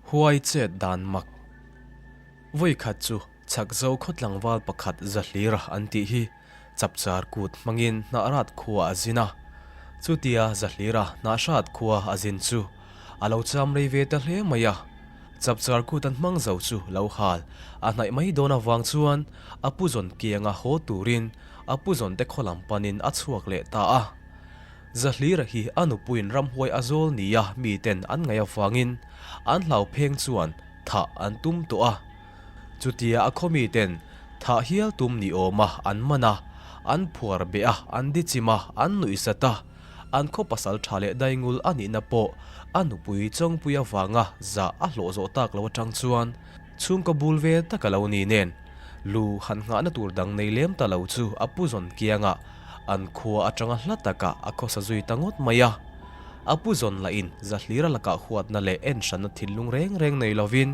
Huai chet dan mak. Vawikhat chu Chhakzo khaw tlangval pakhat Zahlira an tih hi Chapchar kut hmangin Hnahrat khua a zin a. Chutia Zahlira Hnahrat khua a zin chu a lo cham rei ve ta hle mai a. Chapchar kut an hmang zo chu lo hal a hnaih mai dawn avang chuan a pu zawn kianga haw turin a pu zawn te khaw lam panin a chhuak leh ta a. Zahlira hi a nupuiin ramhuai a zawl nia miten an ngaih avangin an hlau pheng chuan thah an tum tawh a. Chutia a khaw miten thah hial tum ni awma an man a, an phuar beh a, an dichim a, an nuihsat a, an khaw pasal tha leh daingul a nihna pawh a nupui chawngpui avanga zah a hlawh zawh tak lo atang chuan chhungkaw bul ve tak a lo ni nen lu han nghahna tur dang nei lem ta lo chu a pu zawn kiangah an khua atanga hla takah a khawsa zui ta ngawt mai a. A pu zawn lahin Zahlira lakah huatna leh enhranna thinlung reng reng nei lovin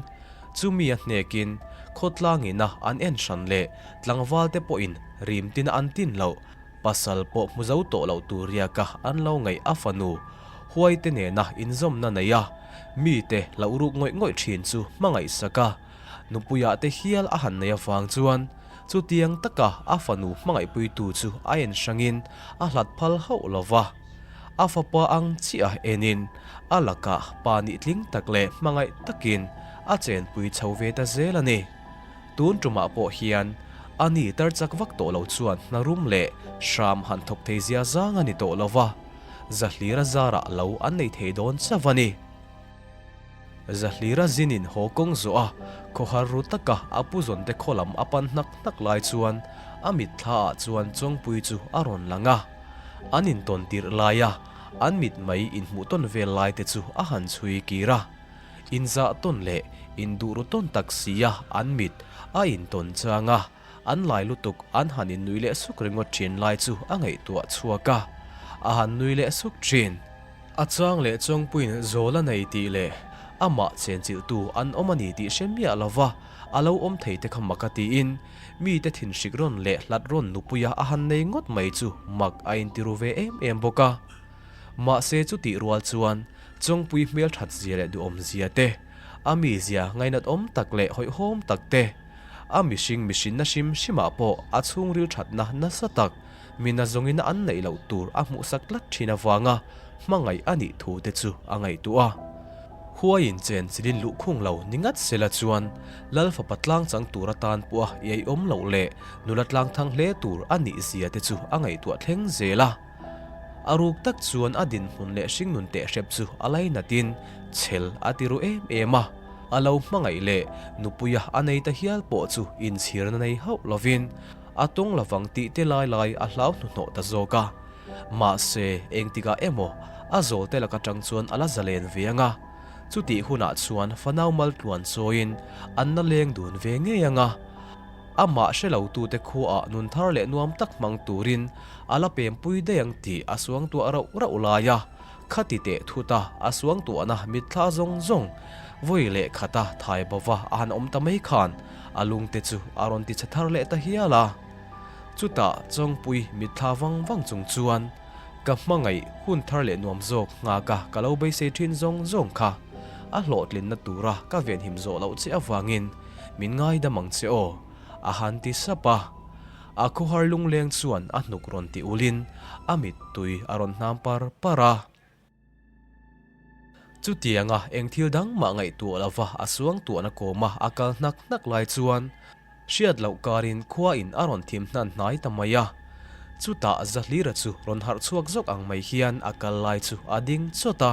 chumi a hnekin khawtlangina an enhran leh tlangvalte pawhin rimtina an tin loh Pasal pawh hmu zo tawh loh tur riaka an lo ngaih a fanu huaite nena inzawmna nei a, mite hlauh ruk ngawih ngawih thin chu hmangaihsak a, nupuiah te hial a han nei avang chuan chutiang taka a fanu hmangaihpuitu chu a en hrangin a hlat phal hauh lo va. A fapa ang chiah enin a lakah pa nih tling tak leh hmangaih takin a chenpui chho ve ta zel a ni. Tun tumah pawh hian a ni tar chak vak tawh lo chuan hna rum leh hram han thawk thei zia zang a ni tawh lo va, Zahlira zarah lo an nei thei dawn chauh a ni. Zahlira zinin haw kawng zawh a, khawhar ru taka a pu zawnte khaw lam a pan hnak hnak lai chuan a mitthla ah chuan Chawngpui chu a rawn lang a. An intawn tirh laia an mit mai inhmuh tawn vel lai te chu a han chhui kir a. Inzah tawn leh induh ru tawn tak sia an mit a intawn chang a, an lai lutuk an han innui leh suk ringawt thin lai chu a ngaihtuah chhuak a, a han nui leh suk thin. A chang leh chawngpuiin zawl a nei tih leh amah chenchilhtu an awm a ni tih hre miah lova a lo awm thei te kha mak a tiin mite thinhrik rawn leh hlat rawn nupuia a han nei ngawt mai chu mak a intiru ve em em bawk a. Mahse chutih rual chuan Chawngpui hmelthat zia leh duhawm zia te, a mizia ngainat awm tak leh hawihhawm tak te, a mihring mihrinna hrim hrimah pawh a chhungril thatna nasa tak mina zawngina an neih loh tur a hmuhsak tlat thin avanga hmangaih a nih thu te chu a ngaihtuah a. Huaiin chen chilin luhkhung lo ni ngat sela chuan Lal fapa tlang chang tur atan pawh a iaiawm loh leh nula tlang thang hle tur a nih zia te chu a ngaihtuah thleng zel a. A ruk tak chuan a dinhmun leh hringnun teh hrep chu a lainatin chhel a ti ru em em a, a lo hmangaih leh nupuia a nei ta hial pawh chu inchhirna nei hauh lovin a tawng lovang tih te lai lai a hlau hnuhnawh ta zawk a. Mahse, engtikah emaw a zawl te lak atang chuan a la zalen ve ang a, chutih hunah chuan fanau maltluan chawiin an la leng dun ve ngei ang a, amah hre lotute khuaah nun thar leh nuam tak hmang turin A la pempui daih ang tih a suangtuah rauh rauh lai a, khati teh thut a, a suangtuahna mitthla zawng zawng vawi leh khata thai bova a han awm ta mai khan a lungte chu a rawn ti chhe thar leh ta hial a. Chutah Chawngpui mitthla vang vang chung chuan, Ka hmangaih hun thar leh nuam zawk nghaka ka lo beisei thin zawng zawng kha a hlawhtlinna tura ka venhim zawh loh che avangin min ngaidam ang che aw, a han ti sap a. A khawhar lungleng chuan a hnuk rawn ti ulin a mittui a rawn hnam par par a. Chutianga eng thil dang mah ngaihtuah lova a suangtuahna kawma a kal hnak hnak lai chuan hriat loh karin khua in a rawn thim hnan hnai ta mai a. Chutah Zahlira chu rawn harh chhuak zawk ang mai hian a kal lai chu a ding chawt a.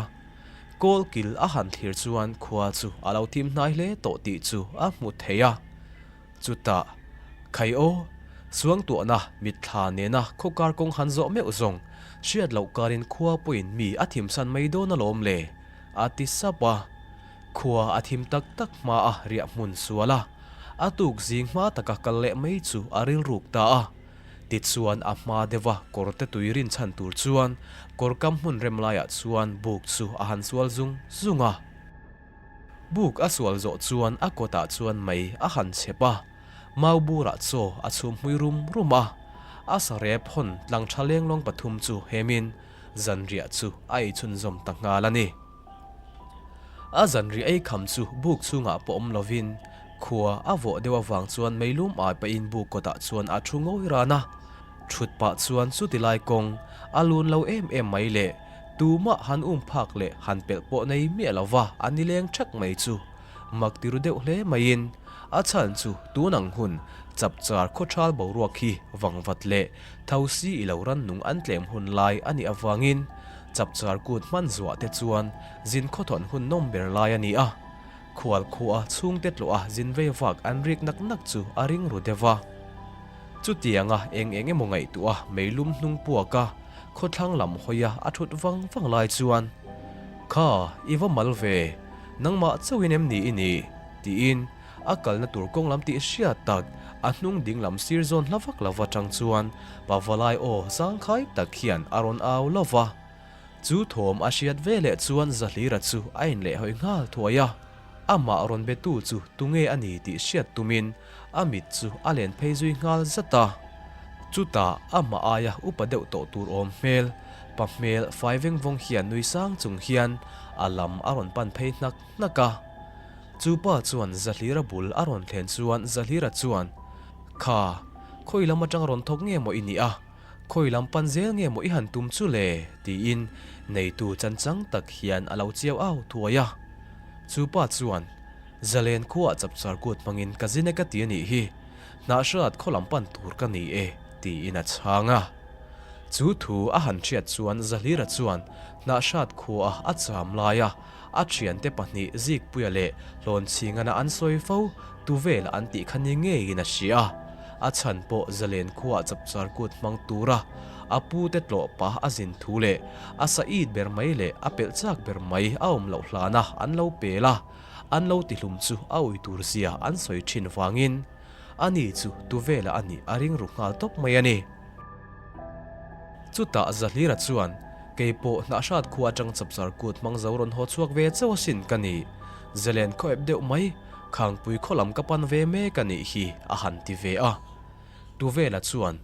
Kawl kil a han thlir chuan khua chu a lo thim hnai hle tawh tih chu a hmu thei a. Chutah, Khai aw, suangtuahna mitthla nena khawkar kawng han zawh meuh zawng, hriat loh karin khua pawhin mi a thimsan mai dawn alawm le, a ti sap a. Khua a thim tak tak hma a riah hmun sual a, a tuk zing hma taka kal leh mai chu a rilruk ta a. Tichuan a hma deuha kawrte tui rinchhan tur chuan kawrkam hmun rem laiah chuan buk chu a han sual zung zung a. Buk a sual zawh chuan a kawtah chuan mei a han chhep a, mau burah chaw a chhum hmui rum rum a. A sarep hawn tlang tha lenglawng pathum chu hemin zanriah chu a ei chhunzawm ta nghal a ni. A zanriah ei kham chu buk chhungah pawh awm lovin khua a vawh deuh avang chuan meilum ai pahin buk kawtah chuan a thu ngawi ran a. Thut pah chuan chuti lai kawng a lun lo em em mai leh tumah han um phak leh han pelh pawh nei miah lova a nileng thak mai chu mak ti ru deuh hle maiin a chhan chu tun ang hun chapchar khawthal boruak hi vangvat leh thosi i lo rannung an tlem hun lai a nih avangin chapchar kut hman zuah te chuan zin khawthawn hun nawm ber lai a ni a. Khual khua chhungte tlawh a zin vei vak an rik nak nak chu a ring ru deuh a. Chutianga eng eng emaw ngaihtuah a meilum hnung puak a, khawthlang lam hawi a a thut vang vang lai chuan, Kha, i va mal ve, nangmah chauhin em ni i nih? tiin a kalna tur kawng lam tih hriat tak a hnung ding lam sir zawn hla vak lova tang chuan Pavalai aw zangkhai tak hian a rawn au lo va. Chu thawm a hriat ve leh chuan Zahlira chu a inlehhawi nghal thuai a. Amah rawn betu chu tunge a ni tih hriat tumin a mit chu a len phei zui nghal zat a. Chutah amah aia upa deuh tawh tur awm hmel, pa hmel fai veng vawng hian nui sang chung hian a lam a rawn pan phei hnak hnak a. Chu pa chuan Zahlira bul a rawn thlen chuan Zahlira chuan, Kha, khawi lam atang rawn thawk nge maw i nih a? Khawi lam pan zel nge maw i han tum chu le? tiin neitu chanchang tak hian a lo chiau au thuai a. Chu pa chuan, Zalen khuaah chapchar kut hmangin ka zin e ka ti a nih hi, hnahhrat khaw lam pan tur ka ni e, tiin a chhang a. Chu thu a han hriat chuan Zahlira chuan hnahhrat khuaah a cham lai a, A thiante pahnih Zikpuia leh Hlawnchhingana an sawi fo, tu vel an tih kha ni ngeiin a hria. A chhan pawh Zalen khuaah chapchar kut hmang tura a pute tlawh pah a zin thu leh a sa it ber mai leh a pelh chak ber mai a awm loh hlana an lo pel a, an lo tihlum chu a ui tur zia an sawi thin vangin ani chu tu vela a nih a ring ru nghal tawp mai a ni. Chutah Zahlira chuan, Kei pawh hnahhrat khua atang chapchar kut hmang zo rawn haw chhuak ve chauh asin ka ni. Zelen khaw ep deuh mai, Khangpui khaw lam ka pan ve mek a nih hi, a han ti ve a. Tuvela chuan,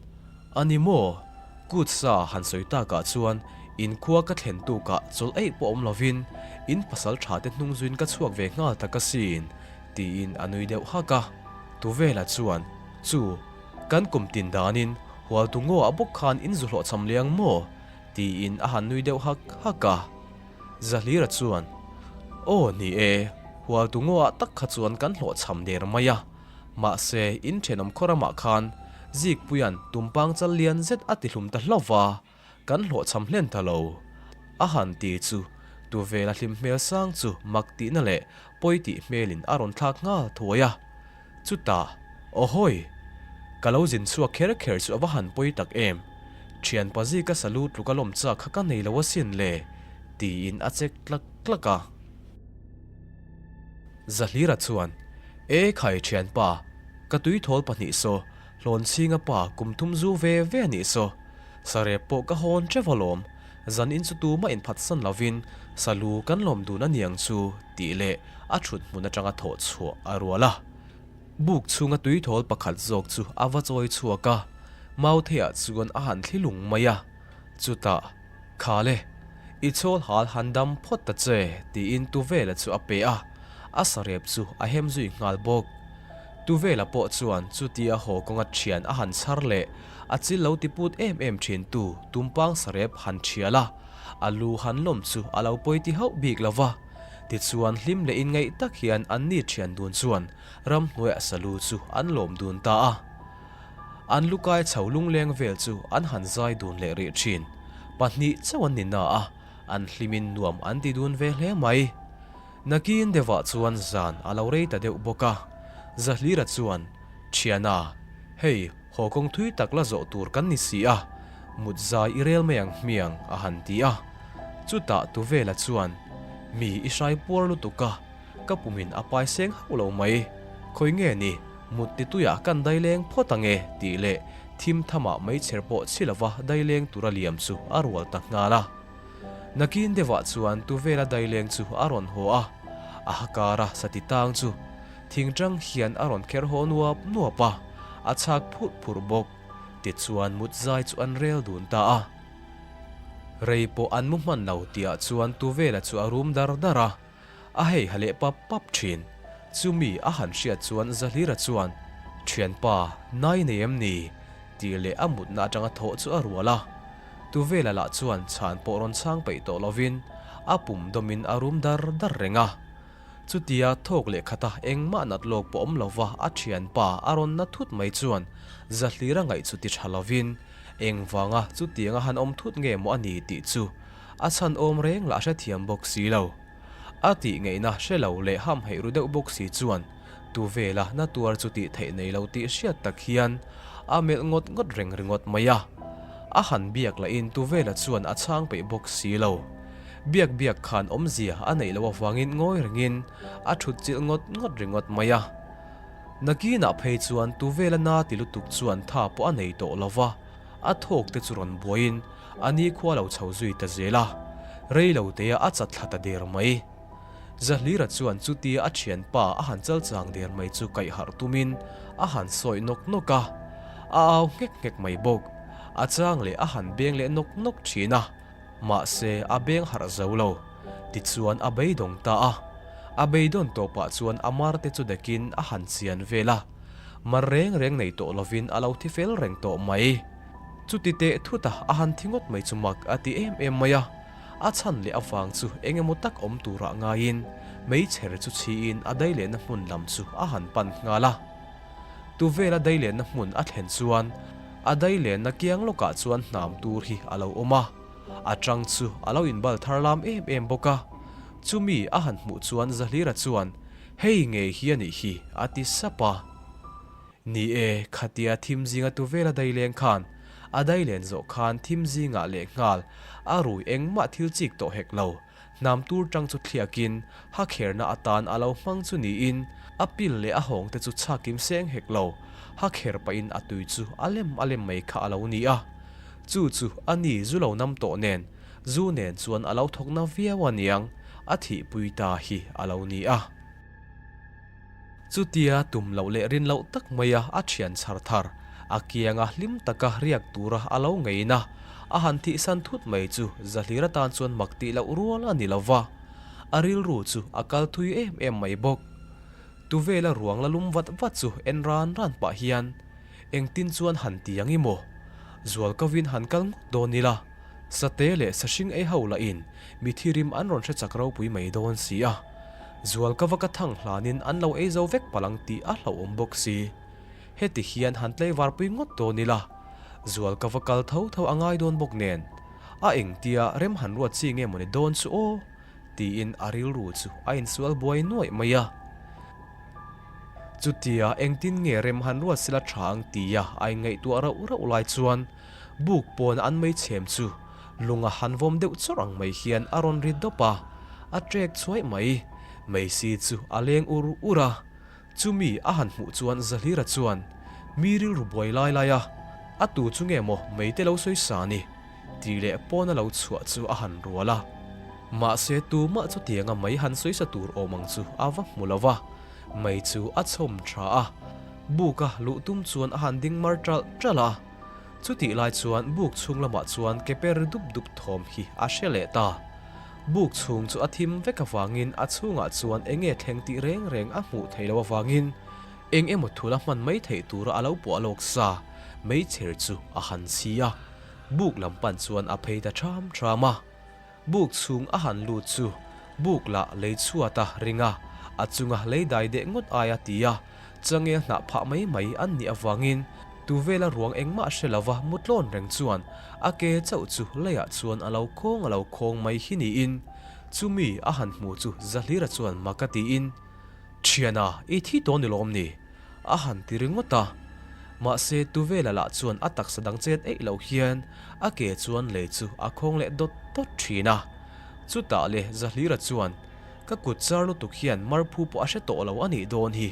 A ni maw? Kut sa han sawi takah chuan in khua ka thlen tukah chawlh eih pawh awm lovin in pasal tha te hnung zuin ka chhuak ve nghal tak asin, tiin a nui deuh hak a. Tuvela chuan, Chu, Kan kum tin danin Hualtu ngaw ah bawk khan in zu hlawhchham liang maw? tiin a han nui deuh hak hak a. Zahlira chuan, Aw ni e, Hualtu ngaw ah tak kha chuan kan hlawhchham der mai a. Mahse, in thenawm khaw ramah khan Zikpuia'n tumpang chal lian zet a ti hlum ta hlauh va, kan hlawhchham hlen ta lo. A han ti chu Tuvela hlim hmel sang chu mak tihna leh pawi tih hmelin a rawn thlak nghal thuai a. Chutah, Awhawi! Ka lo zin chhuak kher kher chu a va han pawi tak em! Thian pazi ka salu tluk a lawm chak kha ka nei lo asin le, tiin a chek tlak tlak a. Zahlira chuan, E khai thianpa, ka tuithawl pahnih saw, Hlawnchhinga pa kum thum zu ve ve a nih saw. Sarep pawh ka hawn teuh alawm, zan in chu tumah inphatsan lovin salu kan lawm dun a niang chu, tih leh a thut hmun atanga thawh chhuah a rual a. Buk chhunga tuithawl pakhat zawk chu a va chawi chhuak a, Mautheiah chuan a han thli lung mai a. Chutah, Khale, i chhawl hal han dam phawt ta che, tiin Tuvela chu a pe a, a sarep chu a hem zui nghal bawk. Tuvela pawh chuan chutia haw kawnga thian a han chhar leh a chil lo ti put em em thintu tumpang sarep han thial a, a lu han lawm chu a lo pawi ti hauh bik lo va. Tichuan hlim leh inngaih tak hian anni thian dun chuan ramhnuaiah salu chu an lawm dun ta a. An lukai chho lungleng vel chu an han zai dun leh rih thin. Pahnih chauh an ni na a, an hlimin nuam an ti dun ve hle mai. Nakin deuhah chuan zan a lo rei ta deuh bawk a. Zahlira chuan, Thiana, hei haw kawng thui tak la zawh tur kan ni si a, mut zai i rel mai ang hmiang, a han ti a. Chutah Tuvela chuan, Mi i hrai puar lutuk a, ka pumin a pai seng hauh lo mai. Khawi nge ni, mut ti tuiah kan daileng phawt ang e, tih leh thim thamah meichher pawh chhi lova daileng tura liam chu a rual ta nghal a. Nakin deuhah chuan Tuvela daileng chu a rawn haw a, a hakara sati tang chu thingtang hian a rawn kher haw nuap nuap a, a chhak phurh phurh bawk. Tichuan mut zai chu an rel dun ta a. Rei pawh an mu hman lo tihah chuan Tuvela chu a rum dar dar a. A hei ha leh pap pap thin. Chumi a han hriat chuan Zahlira chuan, Thianpa, nai nei em ni? tih leh a mutna atanga thawh chu a rual a. Tuvela lah chuan chhan pawh rawn chhang peih tawh lovin a pum dawmin a rum dar dar reng a. Chutia thawk leh khata engmah nat lawk pawh awm lova a thianpa a rawn na thut mai chuan Zahlira ngaih chu ti tha lovin engvanga chutianga han awm thut nge maw a ni tih chu a chhan awm reng lah hrethiam bawk si lo. A tih ngeihna hre lo leh hamhaih ru deuh bawk si chuan tu vela na tuar chu tih theih nei lo tih hriat tak hian a melh ngawt ngawt reng ringawt mai a. A han biak lahin tu vela chuan a chhang peih bawk si lo. Biak biak khan awmzia a neih loh avangin ngawi rengin a thut chilh ngawt ngawt ringawt mai a. Nakinah phei chuan tu vela na ti lutuk chuan tha pawh a nei tawh lo va. A thawk te chu rawn buaiin a nikhua lo chho zui ta zel a, rei lo teah a chat thla ta der mai. Zahlira chuan chutia a thianpa a han chal chang der mai chu kaih harh tumin a han sawi nawk nawk a, a au nghek nghek mai bawk. A chang leh a han beng leh nawk nawk thin a, mahse a beng harh zo lo. Tichuan a beidawng ta a, a beidawn tawpah chuan a mar te chu dekin a han chian vel a. Mar reng reng nei tawh lovin a lo thi fel reng tawh mai. Chuti teh thut a, a han thi ngawt mai chu mak a ti em em mai a. A chhan leh avang chu eng emaw tak awm turah ngaiin meichher chu chhiin a dailehna hmun lam chu a han pan nghal a. Tuvela dailehna hmun a thlen chuan a dailehna kiang lawkah chuan hnam tur hi a lo awm a. A chang chu a lo inbal thar lam em em bawk a. Chumi a han hmuh chuan Zahlira chuan Hei ngei hi a nih hi, a ti sap a. Ni e, khatia thim zinga tu vel a daileng khan, a dailen zawh khan thim zingah leh nghal a rui engmah thil chik tawh hek lo, hnam tur tang chu thliakin hakherna atan a lo hmang chu niin a pil leh a hawng te chu chhakim seng hek lo, hakher pahin a tui chu a lem a lem mai kha a lo ni a. Chu chu a ni zu lo nam tawh nen Zu nen chuan a lo thawk na viau a niang, a thihpui ta hi a lo ni a. Chutia tum loh leh rin loh tak maia a thian chhar thar, a kianga hlim taka riak tura a lo ngeiin a, a han thihsan thut mai chu Zahlir atan chuan mak tih loh rual a ni lo va, a rilru chu a kal thui em em mai bawk. Tuvela ruang la lum vat vat chu en ran ran pah hian, Engtin chuan han ti ang i maw? Zual kovin han kal ngawt dawn ila, Sate leh sahring ei ho lahin mi thirim an rawn hre chak ropui mai dawn si a. Zual ka va ka thang hlanin an lo ei zo vek palh ang tih a hlauhawm bawk si. Heti hian han tlaivarpui ngawt dawn ila, Zual ka va kal tho tho a ngai dawn bawk nen, a engtia rem han ruat chi nge mawni dawn chu aw? tiin a rilru chu a insual buai nuaih mai a. Chutia engtin nge rem han ruat sela tha ang tia a inngaihtuah rauh rauh lai chuan buk pawn an mei chhem chu lunga han vawm deuh chawrh ang mai hian a rawn ri dawp a, a trek chhuaih mai. Meisi chu a leng ur ur a, chumi a han hmuh chuan Zahlira chuan mi rilru buai lai lai a, a tu chu nge maw meite lo sawi sa ni? Tih leh pawn a lo chhuah chu a han rual a. Mahse tumah chutianga mei han sawisa tur awm ang chu a va hmu lo va, mei chu a chhawm tha a. Buk a luh tum chuan a han ding mar ṭalh ṭalh a. Chutih lai chuan buk chhung lamah chuan ke per dup dup thawm hi a hre leh ta. Buk chhung chu a thim vek avangin a chhungah chuan eng nge thleng tih reng reng a hmuh theih loh avangin eng emaw thul a hman mai theih tura a lo puah lawk sa meichher chu a han chhi a. Buk lam pan chuan a phei ta ṭham ṭham a. Buk chhung a han lut chu buk lah lei chhuat a ring a, a chunga lei dai deh ngawt ai a ti a, changel hnah phah mai mai an nih avangin tu vela ruang engmah hre lova mu tlawn reng chuan a ke chauh chu leiah chuan a lo khawng a lo khawng mai hi niin chumi a han hmu chu Zahlira chuan mak a tiin Thiana i thi tawh ni lawm ni? A han ti ringawt a. Mahse Tuvela lah chuan a taksa dang chet eih loh hian a ke chuan lei chu a khawng leh dawt dawt thin a. Chutah le Zahlira chuan, Ka kut char lutuk hian marphu pawh a hre tawh lo a nih dawn hi.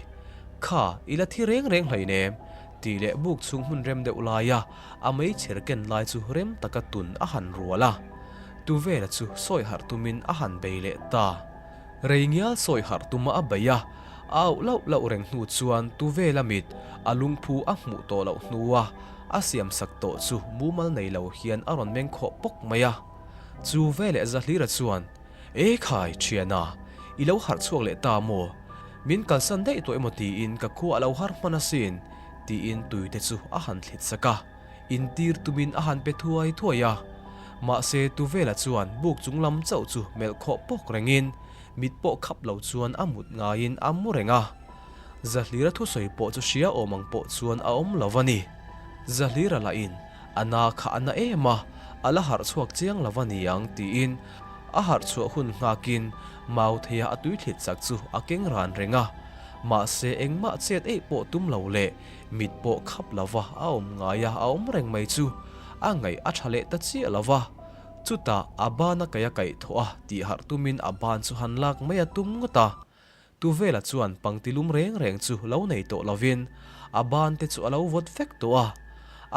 Kha, i la thi reng reng hleinem, tih leh buk chhung hmun rem deuh laia a meichher ken lai chu rem taka tun a han rual a. Tuvela chu sawi harh tumin a han bei leh ta. Rei ngial sawi harh tuma a bei a, a auh lauh lauh reng hnu chuan Tuvela mit a lungphu a hmuh tawh loh hnua a siamsak tawh chu mumal nei lo hian a rawn meng khawh pawk mai a. Chu veleh Zahlira chuan, E khai, thiana! I lo harh chhuak leh ta maw? Min kalsan daih tawh emaw tiin ka khua a lo har hman asin, tiin tui te chu a han thlit sak a. Intir tumin a han pe thuai thuai a. Mahse Tuvela chuan buk chung lam chauh chu melh khawh pawk rengin mit pawh khap lo chuan a mut ngaiin a mu reng a. Zahlira thusawi pawh chu hria awm ang pawh chuan a awm lo a ni. Zahlira lahin a na kha a na em a, a la harh chhuak chiang lo a ni ang tiin a harh chhuah hun nghakin Mautheia a tui thlit chak chu a keng ran reng a. Mahse engmah chet eih pawh tum lo leh mit pawh khap lova a awm ngai a, a awm reng mai chu a ngaih a tha leh ta chiah lo va. Chutah a ban a kaih a kaih thawh a tih harh tumin a ban chu han lak mai a tum ngawt a. Tuvela chuan pangti lum reng reng chu lo nei tawh lovin a ban te chu a lo vawt vek tawh a.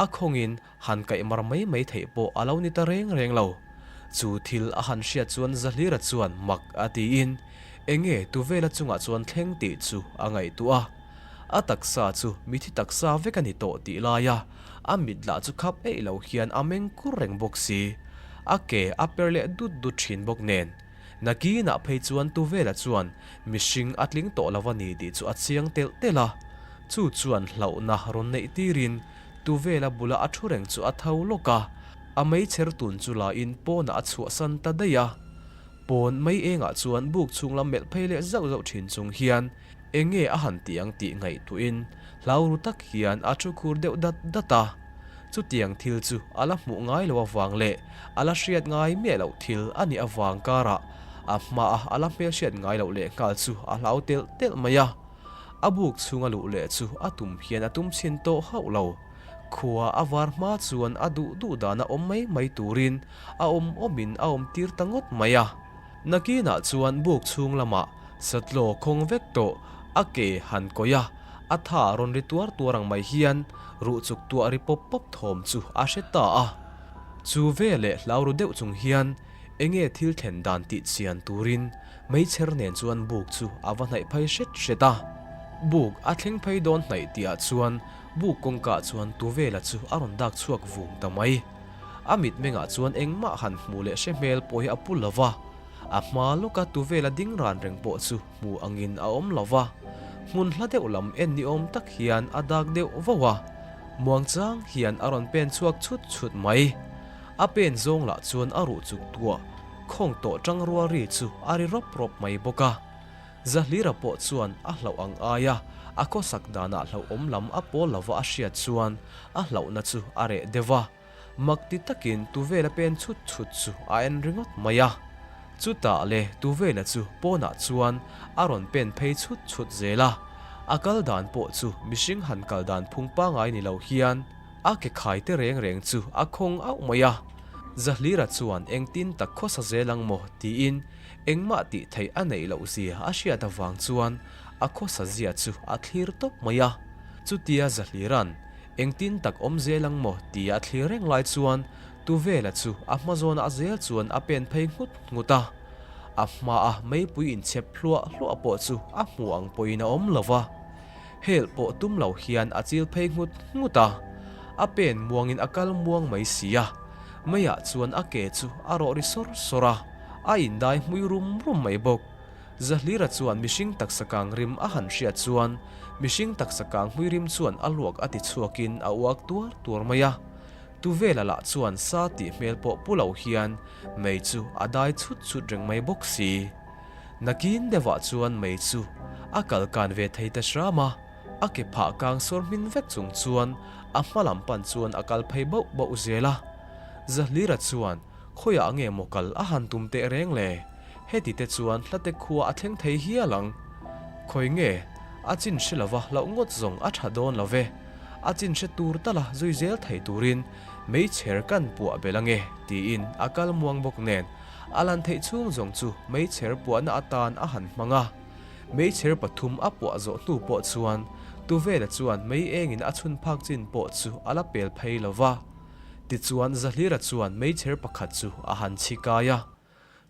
A khawngin han kaih mar mai mai theih pawh a lo ni ta reng reng lo. Chu thil a han hriat chuan Zahlira chuan mak a tiin enge Tuvela chungah chuan thleng tih chu a ngaihtuah a. A taksa chu mithi taksa vek a ni tawh tih laia a mit lah chu khap eih lo hian a meng kur reng bawk si. A ke a per leh dut dut thin bawk nen. Nakinah phei chuan Tuvela chuan mihring a tling tawh lo a ni tih chu a chiang telh telh a. Chu chuan hlauhna rawn neih tirin Tuvela bula a thu reng chu a tho lawk a, a meichher tun chu lain pawnah a chhuahsan ta daih a. Pawn mei engah chuan buk chhung lam melh phei leh zauh zauh thin chung hian Eng nge a han tih ang tih ngaihtuahin hlau ru tak hian a thu khur deuh dat dat a. Chutiang thil chu a la hmuh ngai lo avang leh a la hriat ngai miah loh thil a nih avang karah a hmaa a la hmelhriat ngai loh leh nghal chu a hlau telh telh mai a. A buk chhunga luh leh chu a tum hian a tum chhin tawh hauh lo. Khua a var hma chuan a duh duh dana awm mai mai turin a awm awmin a awm tir ta ngawt mai a. Nakinah chuan buk chhung lamah satlaw khawng vek tawh a ke han kawih a, a tha rawn ri tuar tuar ang mai hian ruh chuk tuah ri pawp pawp thawm chu a hre ta a. Chu veleh hlau ru deuh chung hian enge thil thlen dan tih chian turin meichher nen chuan buk chu a va hnaih phei hret hret a. Buk a thleng phei dawn hnaih tihah chuan buk kawngkah chuan Tuvela chu a rawn dak chhuak vung ta mai. A mitmengah chuan engmah han hmuh leh hre hmel pawh hi a pu lo va, a hma lawka tuvela ding ran reng pawh chu hmu angin a awm lo va. Hmun hla deuh lam en ni awm tak hian a dak deuh vo a, muangchang hian a rawn pen chhuak chhut chhut mai. A pen zawng lah chuan a ruh chuk tuah khawng tawh tang rual ri chu a ri rawp rawp mai bawk a. Zahlira pawh chuan a hlauh ang aia a khawsak danah hlauhawm lam a pawl lova a hriat chuan a hlauhna chu a reh deuh a. Mak ti takin Tuvela pen chhut chhut chu a en ringawt mai a. Chutah le Tuvela chu pawnah chuan a rawn pen phei chhut chhut zel a. A kal dan pawh chu mihring han kal dan phung pangai ni lo hian a ke khai te reng reng chu a khawng auh mai a. Zahlira chuan engtin tak khawsa zel ang maw tiin Engmah tih theih a neih loh zia a hriat avang chuan a khawsa zia chu a thlir tawp mai a. Chutia Zahlira'n engtin tak awm zel ang maw tia a thlir reng lai chuan Tuvela chu a hma zawnah zel chuan a pen phei nghut nghut a. A hmaa meipui inchhep hluah hluah pawh chu a hmu ang pawhin a awm lo va. Helh pawh tum lo hian a chil phei nghut nghut a, a pen muangin a kal muang mai si a. Meiah chuan a ke chu a rawh ri sawr sawr a, a indai hmui rum rum mai bawk. Zahlira chuan mihring taksa kang rim a han hriat chuan mihring taksa kang hmui rim chuan a luak a ti chhuakin a uak tuar tuar mai a. Tuvela lah chuan sa tih hmel pawh pu lo hian mei chu a dai chhut chhut reng mai bawk si. Nakin deuhah chuan mei chu a kal kan ve thei ta hram a, a ke phah kang sawr hmin vek chung chuan a hma lam pan chuan a kal phei bauh bauh zel a. Zahlira chuan khawiah nge maw kal a han tum teh reng le? Heti te chuan hlate khua a thleng thei hial ang. Khawi nge a chin hre lova hlauh ngawt zawng a tha dawn lo ve. A chin hre tur tala zui zel thei turin meichher kan puah belh ange tiin a kal muang bawk nen A lan theih chhung zawng chu meichher puahna atan a han hmang a. Meichher pathum a puah zawh hnu pawh chuan Tuvela chuan mei engin a chhun phak chin pawh chu a la pel phei lo va. Tichuan Zahlira chuan meichher pakhat chu a han chhi kai a.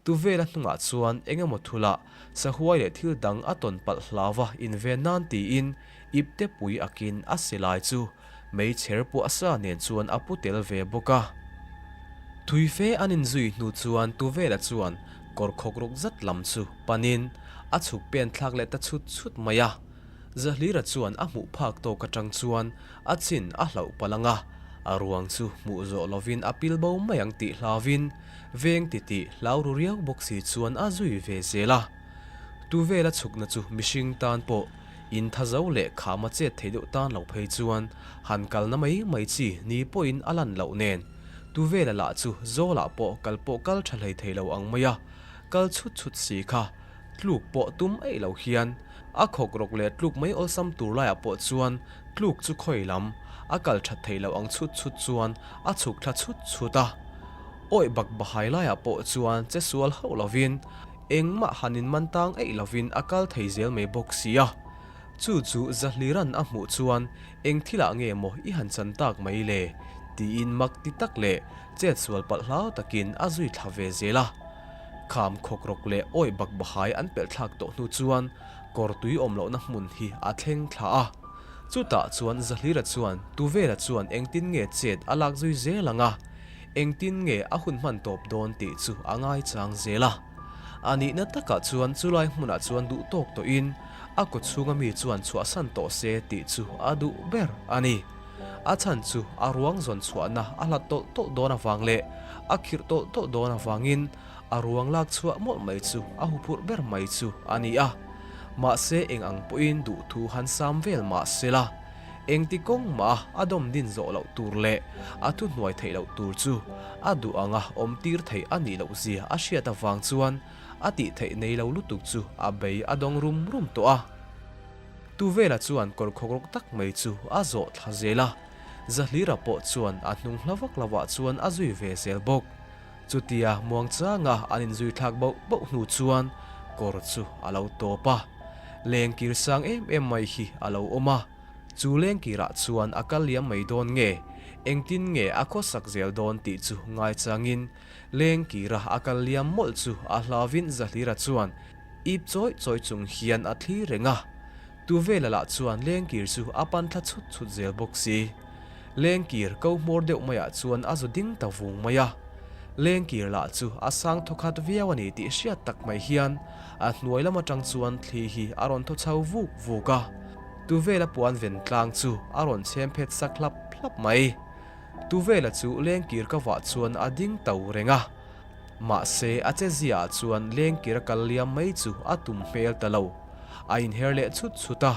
Tuvela hnungah chuan eng emaw thulah sahuai leh thil dang a tawn palh hlau a inven nan tiin ipte pui akin a silai chu Meichher puah sa nen chuan a pu tel ve bawk a. Thui fe an inzui hnu chuan Tuvela chuan kawr khawk ruk zat lam chu panin A chhuk pen thlak leh ta chhut chhut mai a. Zahlira chuan a hmuh phak tawk atang chuan a chin a hlauh palh ang a, a ruang chu hmuh zawh lovin a pil bo mai ang tih hlauvin veng titih hlau ru riau bawk si chuan a zui ve zel a. Tu vela chhukna chu mihring tan pawh intha zo leh khama chet thei deuh tan lo phei chuan han kalna mai mai chi ni pawhin a lan loh nen tu vela lah chu zawlah pawh kal pawh kal tha hlei thei lo ang mai a, kal chhut chhut si kha tluk pawh tum eih lo hian a khawk rawk leh tluk mai awlsam tur laiah pawh chuan tluk chu khawi lam a kal that theih loh ang chhut chhut chuan a chhuk thla chhut chhut a. Awih bak bahai laiah pawh chuan che sual hauh lovin engmah han inman tang eih lovin a kal thei zel mai bawk si a. Chu chu Zahliran a hmuh chuan eng thilah nge maw i han chan tak mai le? tiin mak ti tak leh chet sual palh hlau takin a zui thla ve zel a. Kham khawk rawk leh awih bak bahai an pelh thlak tawh hnu chuan kawr tui awm lohna hmun hi a thleng thla a. Chutah chuan Zahlira chuan Tuvela chuan engtin nge chet a lak zui zel ang a, engtin nge a hun hman tawp dawn tih chu a ngaichang zel a. A nihna takah chuan chulai hmunah chuan duh tawk tawhin a kaw chhunga mi chuan chhuahsan tawh se tih chu a duh ber a ni. A chhan chu a ruang zawn chhuahna a hlat tawlh tawlh dawn avang leh a khirh tawlh tawlh dawn avangin a ruang lak chhuah mawlh mai chu a huphurh ber mai chu a ni a. Mahse eng ang pawhin duhthu han sam vel mah se la, engti kawng mah a dawm din zawh loh tur leh a thuhnuai theih loh tur chu a duh anga awm tir theih a nih loh zia a hriat avang chuan a tih theih nei lo lutuk chu a bei a dawng rum rum tawh a. Tuvela chuan kawr khawkrawk tak mai chu a zawh thla zel a, Zahlira pawh chuan a hnung hla vak lovah chuan a zui ve zel bawk. Chutia muangchanga an inzui thlak bauh bauh hnu chuan kawr chu a lo tawp a, lengkir sang em em mai hi a lo awm a, chu lengkirah chuan a kal liam mai dawn nge, engtin nge a khawsak zel dawn tih chu ngaichangin lengkira a kal liam mawlh chu a hlauvin Zahlira chuan ip chawi chawi chung hian a thlir reng a, Tuvela lah chuan lengkir chu a pan thla chhut chhut zel bawk si. Lengkir ko hmawr deuh maiah chuan a zu ding ta vung mai a. Lengkir lah chu a sang thawkhat viau a ni tih hriat tak mai hian a hnuai lam atang chuan thli hi a rawn thaw chho vuk vuk a. Tuvela puan ven tlang chu a rawn chhem phet sak hlap hlap mai. Tuvela chu lengkir ka vah chuan a ding to reng a. Mahse, a che ziaah chuan lengkir a kal liam mai chu a tum hmel ta lo. A inher leh chhut chhut a,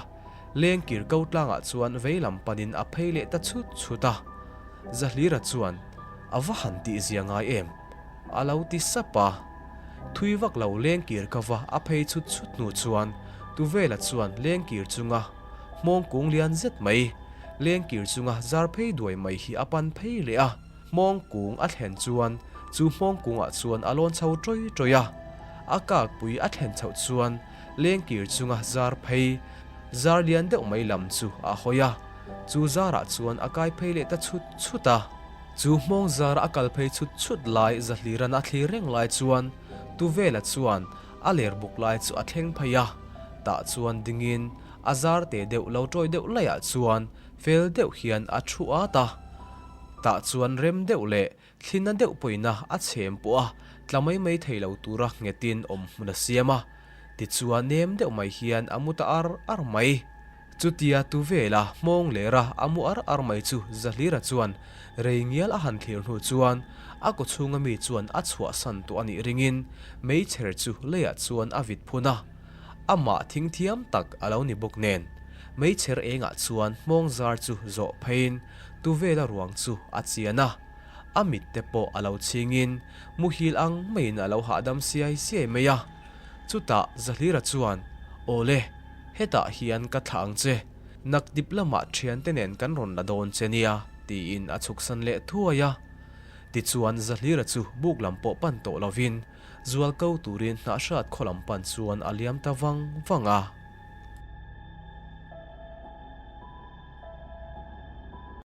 lengkir ko tlangah chuan vei lam panin a phei leh ta chhut chhut a. Zahlira chuan, A va han tih zia ngai em? A lo ti sap a. Thui vak lo lengkir ka va a phei chhut chhut hnu chuan Tuvela chuan lengkir chunga hmawng kung lian zet mai, lengkir chunga zar phei duai mai hi a pan phei leh a. Hmawng kung a thlen chuan chu hmawng kungah chuan a lawn chho ṭawi ṭawi a. A kakpui a thlen chhoh chuan lengkir chunga zar phei, zar lian deuh mai lam chu a hawi a. Chu zarah chuan a kai phei leh ta chhut chhut a. Chu hmawng zara a kal phei chhut chhut lai Zahliran a thlir reng lai chuan Tuvela chuan a ler buk lai chu a thleng phei a. Tah chuan dingin a zar te deuh lo ṭawi deuh laiah chuan fel deuh hian a thu at a. Tah chuan rem deuh leh thlina deuh pawina a chhem pawh a tla mai mai thei lo tura nghetin awm hmun a siam a, tichuan nem deuh mai hian a mu ta ar ar mai. Chutia tu vela hmawng lera a mu ar ar mai chu Zahlira chuan rei ngial a han thlir hnu chuan a kaw chhunga mi chuan a chhuahsan tawh a nih ringin meichher chu leiah chuan a vit phun a. Amah thing thiam tak a lo ni bawk nen, meichher engah chuan hmawng zar chu zawh pheiin Tuvela ruang chu a chian a, a mit te pawh a lo chhingin muhil ang maiin a lo hahdam siai siai mai a. Chutah Zahlira chuan, Awle, hetah hian ka thlah ang che, nakdip lamah thiante nen kan rawn la dawn che nia, tiin a chhuksan leh thuai a. Tichuan Zahlira chu buk lam pawh pan tawh lovin Zual ko turin hnah hrat khaw lam pan chuan a liam ta vang vang a.